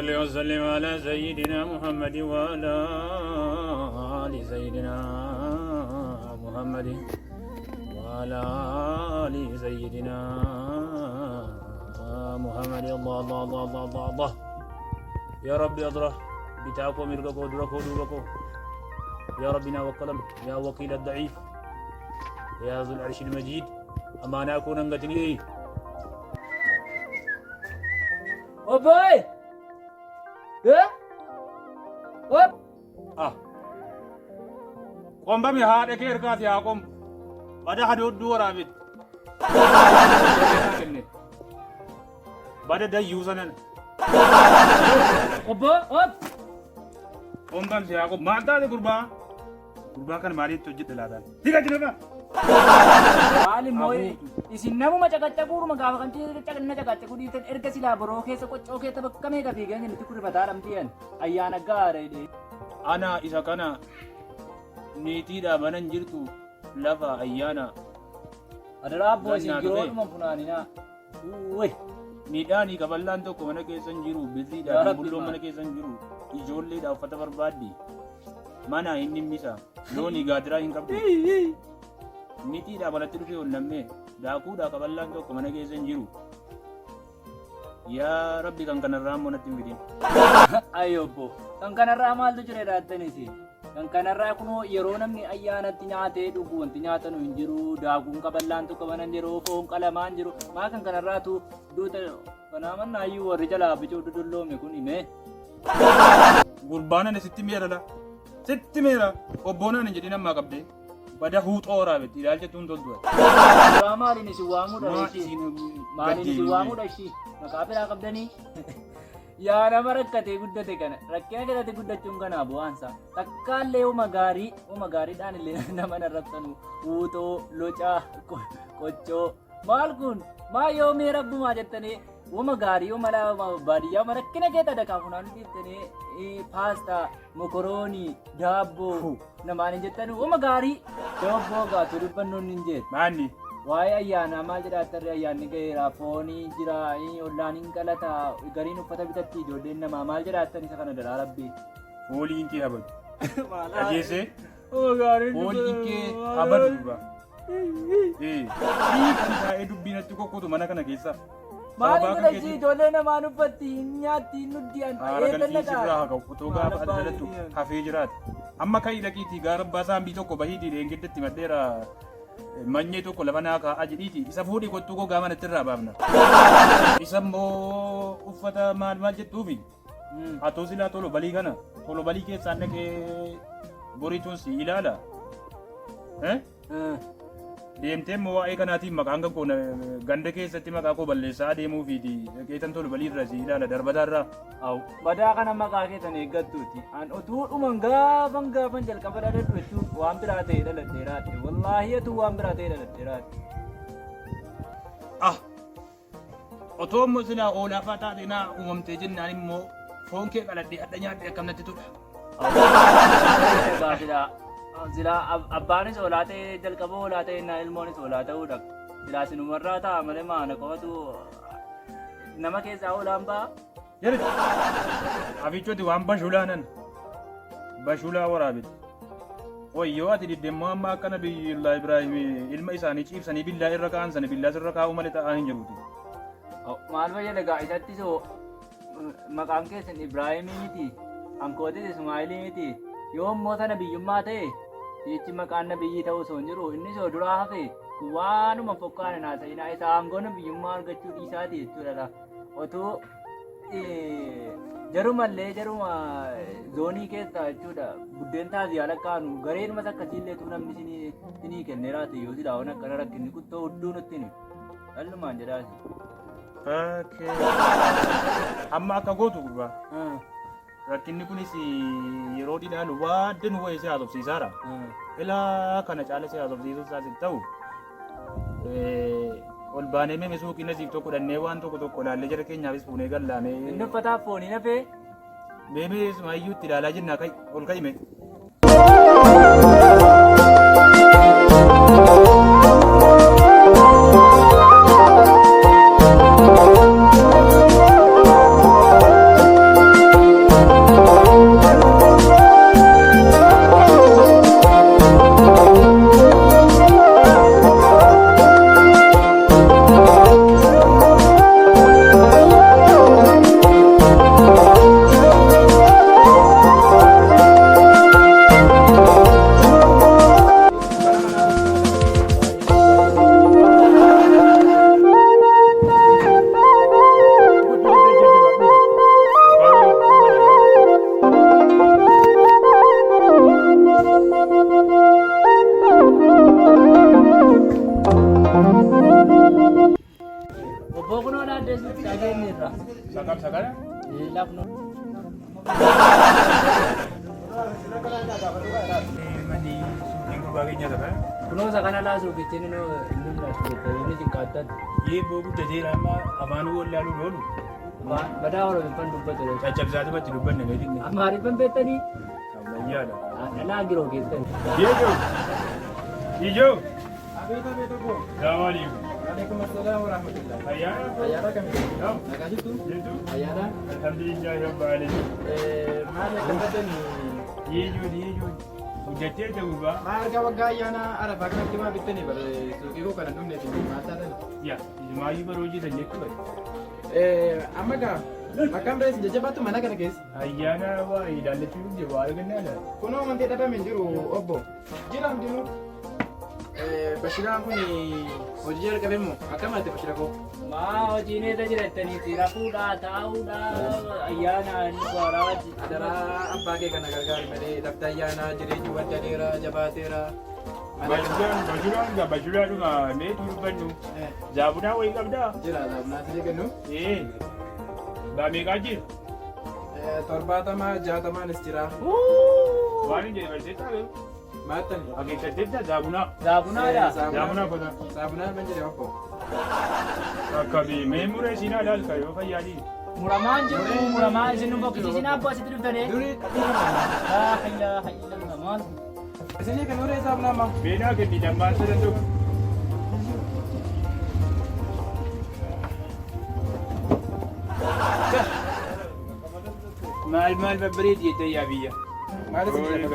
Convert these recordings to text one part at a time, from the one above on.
صل وسلم على سيدنا محمد وعلى آل سيدنا محمد وعلى آل سيدنا محمد. الله الله الله الله الله الله. يا ربي أضرة bitaa koo, mirga koo, dura koo, duuba koo. يا ربنا وكلم يا وكيل الضعيف يا ذو العرش المجيد amaanaa koo nan gatinii. Obboy! Eh? Ob! Ah. Qombami haadha kee harkaati haa qombu. Bada hadoodduu waraabeti. Kenne. Bada dayyuu sanan. Obbo! Ob! Qombamsi haa qombu. Maal taate gurbaa? Gurbaa kana maaliitti hojjedhe laataan? Hiika jirra. Maal immoo isin namuma caqacaquuruma gaafa kan na caqacaquu dhiiftan erga silaa boroo keessa qoccoo keessa bakka meeqa fiigan nuti kurrifataa dhamtiyan ayyaana gaara jedhee. Ana isa kana niitiidha mana hin jirtu lafa ayyaana. Adaraa abboo isin Gannaa dhufe. yeroodhuma funaaninaa. Uwwi. Midhaanii kaballaan tokko mana keessa hin jiru, Yaa birriidha, Rabbi dumbulloon maal. mana keessa hin jiru, ijoolleedha uffata barbaaddi. Mana hin dhimmisa, loonii gaadiraa hin qabdu. Mitiidha balatti dhufee ol nammee, daakuudha kaballaan tokko mana keessa hin jiru. Yaa Rabbi kan kanarraa immoo natti hin fidin. Ayi obbo, kan kanarraa maaltu jira jedhattanis? Kan kanarraa kunoo yeroo namni ayyaanatti nyaatee dhugu wanti nyaatanu hin jiru, daakuun qaballaan tokko mana hin jiru, foon qalamaan jiru. Maa kan kanarraatu duuta kanaa mannaayyuu warri jalaa bicuu dudulloome kun himee. Gurbaan ani sitti mi'eera la. Sitti mi'eera. Obboonaan hin jedhin ammaa qabdee. Bada huuxoo waraabetti ilaalcha tuun toltu. Duraa maaliin isin waamuudha Maa ishii? isin Maaliin isin waamuudha ishii? Maqaa biraa qabdanii? Yaa nama rakkatee guddate kana rakkina keessatti guddachuun kanaa bu'aansa takkaallee uma gaarii uma gaariidhaan illee nama narrabsanu huutoo locaa qoccoo maal kun maa yoomii rabbumaa jettanii uma gaarii uma baadiyyaa uma rakkina keessa dakaa funaanuu dhiiftanii paastaa mokoroonii daabboo namaan hin jettanii uma gaarii daabboo gaatu dubbannoon hin jeetu. Maanni. Waa'ee ayyaanaa maal jedhaa tarree ayyaanni ga'eera foonii jira ollaan hin qalata gariin uffata bitatti ijoolleen namaa maal jedhaa tan isa kana daraa rabbii. Fooliin kee habadu. Dhageessee Gaariin fooliin kee habadu gurbaa. Ee, sii kan taa'ee dubbii natti kokkotu mana kana keessa. Maali Sababaa kan godha ishii keetiin ijoollee namaan uffatti hin nyaatti hin nuddi'an haara eessa galfii sirraa dhaqaa. haa ka'u otoo gaafa ati dhalattu hafee jiraate. Amma ka'ii dhaqiitii gaara abbaa saambii tokko bahiitii dheengiddatti maddeera manyee tokko lafa naa kaa'aa jedhiiti isa fuudhii kottuu gogaa manatti irraa baafna. Isa immoo uffata maal maal jettuufi atoo silaa tolo balii kana tolo balii keessaan dhaqee borituun si ilaala. Eh? Deemtee immoo waa'ee kanaatiin maqaan kan koo ganda keessatti maqaa koo balleessaa adeemuufiiti dhaqeetan tolo balii irra si ilaala darbataa irraa. Aw, badaa kana maqaa keessan eeggattuuti. An utuu dhuman gaafan gaafan jalqaba dhaladhu jechuun waan biraa ta'ee dhaladheeraadhe. Wallaahi utuu waan biraa ta'ee dhaladheeraadhe. Ah! Otoo immoo silaa oolaa fa'aa taate naa uumamtee jennaan immoo foon kee qaladhee hadha nyaadhee akkam natti tola. Egaa silaa silaa abbaanis oolaa ta'ee jalqaba oolaa ta'ee innaan ilmoonis oolaa ta'uudha. Silaa sinumarraa ta'a malee maana qofatu nama keessaa oolaan ba'a. Jedhe afichooti waan bashulaa nan bashulaa waraabetti. Wayyoo ati didde immoo amma akka Nabiyyullaa Ibraahim ilma isaanii ciibsanii billaa irra kaa'an sana billaa sirra kaa'uu malee ta'aa hin jiruuti. Maal fayyada gaa isatti soo maqaan keessan Ibraahimii miti hankootis Ismaa'ilii miti yoo immoo sana biyyummaa ta'e sichi maqaan nabiyyii ta'uu osoo hin jiru inni soo duraa hafe kun waanuma fokkaane naasa'inaa isa aangoo nabiyyummaa argachuu dhiisaati jechuudha. Otuu jarumallee jaruma zoonii keessa jechuudha buddeen taaziyaa lakkaa'anu gareenumas akkasiillee tuu namni isinii isinii kenneeraati yoo silaa waan akkana rakkinni kuttoo hudduu nutti himi dhallumaan jedhaasi. Okay. Amma akka gootu gurbaa. Rakkinni kunis yeroo ilaalu waadde nu wayii si haasofsiisaara. Ilaa kana caala si haasofsiisuu isaas hin ta'u. Ol baanee mee suuqii nasiif tokko dhannee waan tokko tokko ilaallee jara keenyaafis fuunee gallaamee. Inni uffataaf fooniin hafee Mee mee sumayyuutti ilaalaa jennaa ka'i ol ka'i mee. Sakam sakana? Laafnu. Madi suuqiin gurbaa keenya sakana. Kunuunsa kana laasuu fitiin nu mul'atu inni cinqaattan. Yeebboo guddateera amma afaan wallaaluun oolu. Badaa Oromoffaan dubbatu. Caccabsaatumatti dubbanna meetinne. Amaariffaan beektanii Ammayyaadha. dhalaa giroo keessan. Jeejoo! Ijoo! Abeet abeet obbo. Salaamu alaikum. Waalaikum assalaam wa rahmatullah. Ayyaana? Ayyaana kamitti? Naam. Nagaa jirtu? Jirtu? Ayyaana. Alhamdulillahi rabbil alamin. Maal akka baddanii? Jeejoo jeejoo. Guddatteerta gurbaa. Maal argaa waggaa ayyaana arafaa kanatti maa bittanii bare suuqii koo kana dhumne fi maal taatan? Yaa, isumaayyuu baroo hojjetan jechuudha. Amma gaa akkam rees jajjabaattu mana kana keessa. Ayyaana waa ilaallachuu dhufte waa argannaa laata? Kunoo wanti dhabame hin jiru obbo. Jira hundinuu. Bashiraan kun hojii jalqabe moo akkam ati Bashira koo? Maa hojiin eessa jirattaniiti rafuudhaa taa'uudhaa ayyaana inni waaraa. Adaraa abbaa kee kana gargaari malee lafti ayyaanaa jireenyi waddaleera jabaateera. Bashiraan bashiraan gaa bashiraadhuma meetu dubbannu. Zaabunaa wayii qabdaa? Jira zaabunaa sii kennu. Ee. Baa meeqaa jira? 70 60nis jira. Waan hin jedhe barsiisaa garuu. Maattani. Akeekkateetta zaabunaa. Zaabunaadha. Zaabunaa qotaa. Saabunaa man jedhe obbo. Akkamii mee muree siinaa ilaalka yoo fayyaadii. Muramaan jiru muramaa isin nu fokkisiisin abbaa asitti dhuftanii. Durii Laa ilaaha illallah maal. isinii kan uree saabunaa maa? Beenaa kenni dammaan sadan tokko. Maal maal babbareedi jettee yaa biyya. Maal isin jedhe?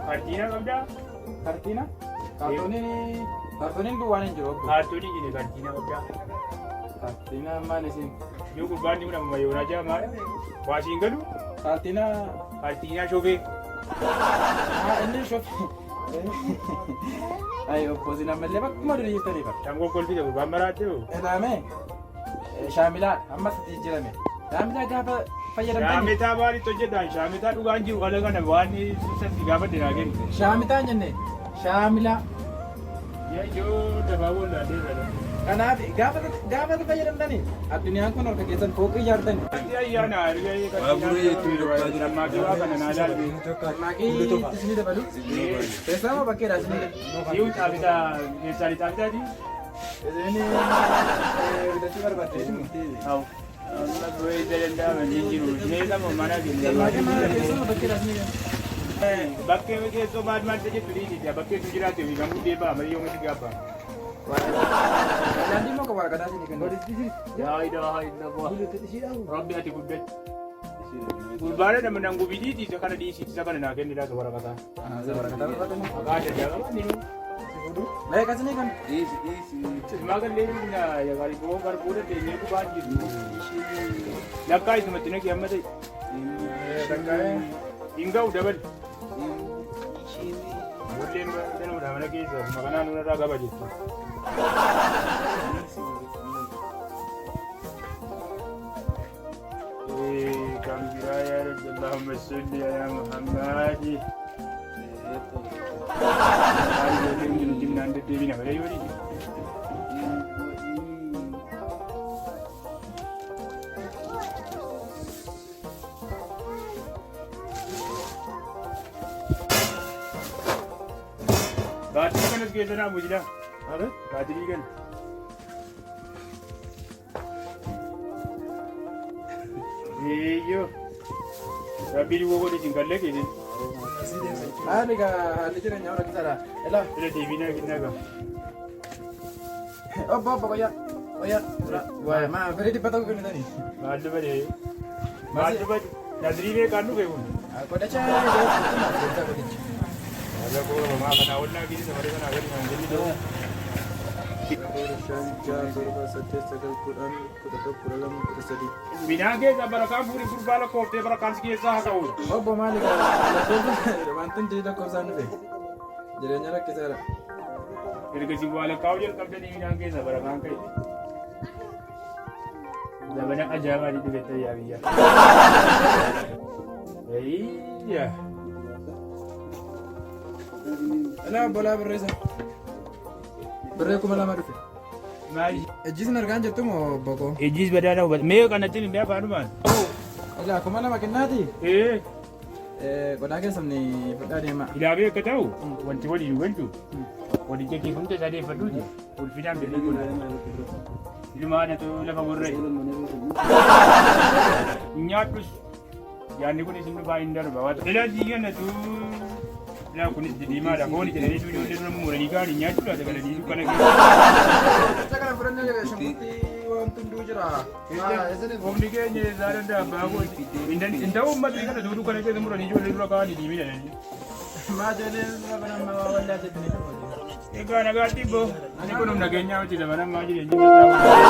Kaartiinaa qabdaa? Kaartiina? Kaartooniin kaartooniin duwwaan hin jiru obbo. Kaartoonii jine kaartiinaa qabdaa. Kaartiina maal isin? Yoo gurbaan ni nama yoonaa jaamaa waasiin galu Kaartiina kaartiinaa shofee. Inni shofi. Ay obbo isin ammallee bakkuma durii jirtanii bara. Tam kokkolfite gurbaan maraatte hoo. Ilaame shaamilaa ammas itti jijjiirame. Shaamilaa gaafa fayyadamtanii. Shaamitaa maalitti hojjetan? Shaamitaa dhugaan jiru kana kana waan sassi gaafadhe naa kenni. Shaamitaa hin jenne shaamilaa. Yaa ijoo dafaa wallaalee irra. Kanaaf gaafa gaafa fayyadamtanii addunyaan kun harka keessan fooqii ijaartanii. Ati ayyaana erga lammaa waa kana naa ilaalu. Maaqii isinii dabalu. Keessaa moo bakkeedha isinii? Si'u xaafitaa keessaa xaafitaati? Isin bitachuu barbaaddeetu. Hawu. Amma bu'ee danda'aman jiru. Meeshaa mana Maaqii maal keessaa moo bakkeedha isinii? Bakkee keessoo maal maal jettu dhiisiti. Bakkee sun jiraate fi kan guddee ba'a malee yoomatti gaabba. Daandii moo waraqataa isinii kennu? Laa ilaaha illallah. Rabbi ati guddadhu. Gurbaana nama nan gubidiiti isa kana dhiisiti isa kana naa kenni laata waraqataa. Waraqataa barbaadani. Maqaa adda addaa qaba ni. Meeqa isinii kennu? Magallee garbuu garbuu dandeenyee gubaan jiru. Lakkaa isumatti naqi amma ta'e. Lakkaa'ee. Hin ga'u dabali. Ijoolleen danuudha mana keessa maqanaa nurraa qaba jettu. Kan biraa yaa Rabbi Allahumma salli ala Muhammad. Ijoolleen jiru jimnaan deddeebiin malee yoo dhiise. Baatirii kanas keessa naa buujilaa. Baatirii kana. Eeyyoo. Rabbii dhiboo godhe isin kallee keessi. Maali egaa haalli jireenyaa rakkisaadha. Ilaa Ila deebiinaa kennaa qaba. obbo obbo qoyyaa qoyyaa waa maa firii 100 kennitanii. Maaltu badee? Maaltu bade? Nasrii meeqaan dhufe kun? Qodicha yoo qodicha. Haala koo maa kanaa ollaa keessa safara kanaa gadi naan jenni ta'u. 5, 6, 7, 8, 9, 10, 11, 12, 13. Midhaan keessa barakaan fuudhi gurbaa lakkooftee barakaan si keessaa haa ta'u. Obbo maali egaa lakkoofsa wanti hundi lakkoofsaan dhufe jireenya rakkisaadha. Erga si waa lakkaa'uu jalqabdanii midhaan keessa barakaan ka'e. Zabana ajaa'ibaa dhufette yaa biyya. Eeyya. Ilaa obbolaa birreessa. Birree 2000 dhufe. Maal? Ejjiis argaan jirtu moo obbo koo? Ejjiis badaadha hubata. Mee kanatti hin afaanumaan. Ilaa 2000 kennaati. Ee. Qodaa keessan fudhaa deemaa. Ilaabee akka ta'u wanti waliin galchu waliin kee hunda isaa deeffadhuuti ulfinaan birrii godha. Ilmaan atu lafa gorra'e. Nyaadhus yaadni kunis inni dhufaa hin darba. Ilaa sii kennatu ilaa kunis didiimaadha foon jedhanii ijoollee dura muranii gaarii nyaachuudha dabalanii dukkana keessa. Isa kana fudhannee shunkurtii wanti hunduu jira. Humni keenya eessaa danda'a abbaa kooti. Hin ta'u uummatni kana duuduu kana keessa muranii ijoollee dura kaa'anii diimina jedhanii. Maa ijoollee lafa nama waldaa jettanii. Egaa nagaatti ibboo. Ani kun humna keenyaa miti zaman ammaa jireenya keessaa.